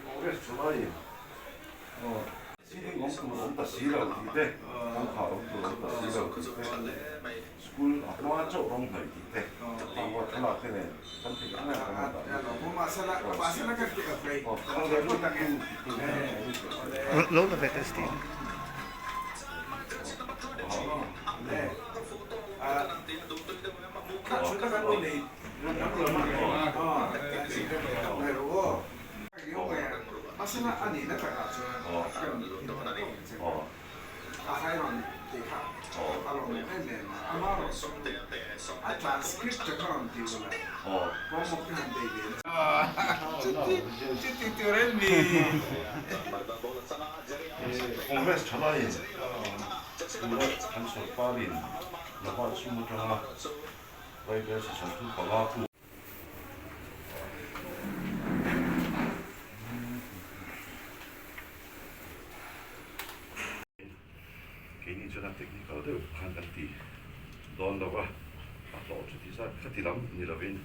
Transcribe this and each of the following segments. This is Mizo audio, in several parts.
Congress thalaiin ceiling awm tur awm ta si lo tih te, kawngkhar awm tur awm ta si lo tih te, school a hma chauh rawng hnawih tih te, hang huat thlalak te nen kan theih ang em kan rawn dah Congress thalaiin tuna kan sawrkarin Nabal sum atanga Bible 35 puk. Keini chuan a technical deuh khan kan ti dawn lo va, a hlawh chu ti zat kha ti lam ni lovin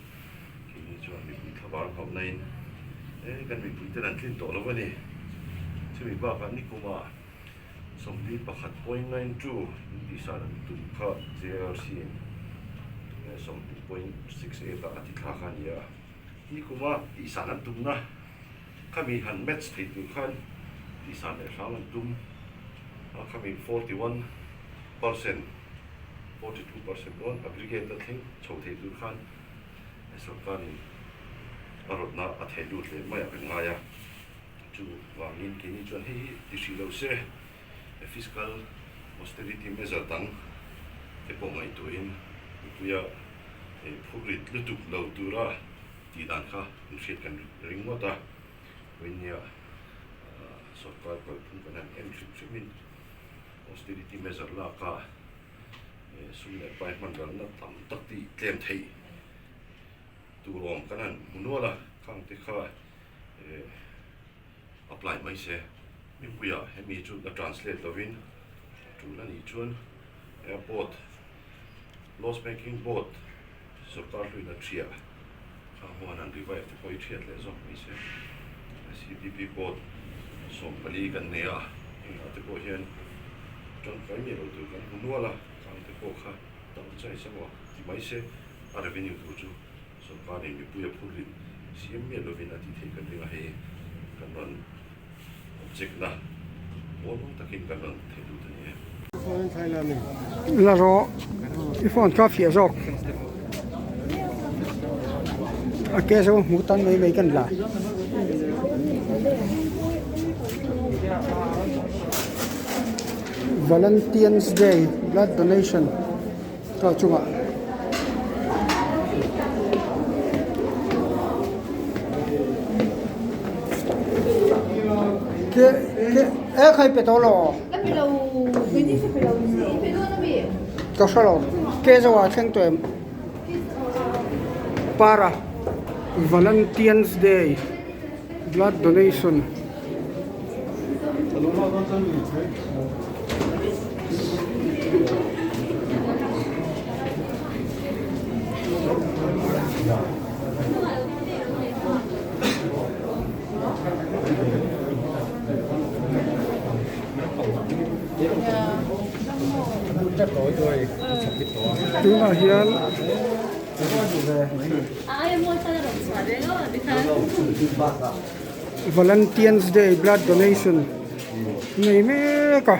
keini chuan mipui thlabar nghauhna in e kan mipui ten an tlin tawh lo a ni. Chumi bakah nikumah 41.92 in tihsan an tum kha JRC in 20.68 ah a ti thlak a ni a, nikuma tihsan an tumna khami han match thei tur khan tihsan leh hram an tum a, khami 41%, 42% dawn aggregate a thleng chho thei tur khan sorkarin a rawtna a theh lut leh mai ah kan ngai a. Chu vangin keini chuan hei hi ti hrih lo se, fiscal austerity measure dang te pawh ngaihtuahin mipuia phurrit lutuk lo tura tih dan kha an hriat kan ring ngawt a. Vawinia sorkar kalphung kan han en hrim hrimin austerity measure laka sum leh pai hman ralna tam tak tih tlem theih tur awm kan han hmu nual a, khang te kha apply mai se mipuiah hemi chu la translate lovin tul a nih chuan airport loss making board sorkar hluin a thiah kha huan an revive te pawh i thiat leh zawk mai se C_D_P board 14 kan nei a engah te pawh hian tangkai miah lo tur kan hmu nual a khang te pawh kha downsize emaw ti mai se a revenue tur chu. Sorkarin mipui a phur rit siam miah lovin a tih theih kan ring a, hei kan rawn object na mualmang takin kan rawn theih lut a ni e. La rawh i phone kha fiah zawk a ke zo hmu tan mai mai kan la. Valentine's Day blood donation. Car chungah ke ke e khai pe tawh lo ka hre lo ke zo ah thleng tawh em para Valentine's Day blood donation. Tunah hian Valentine's Day blood donation nei mek a.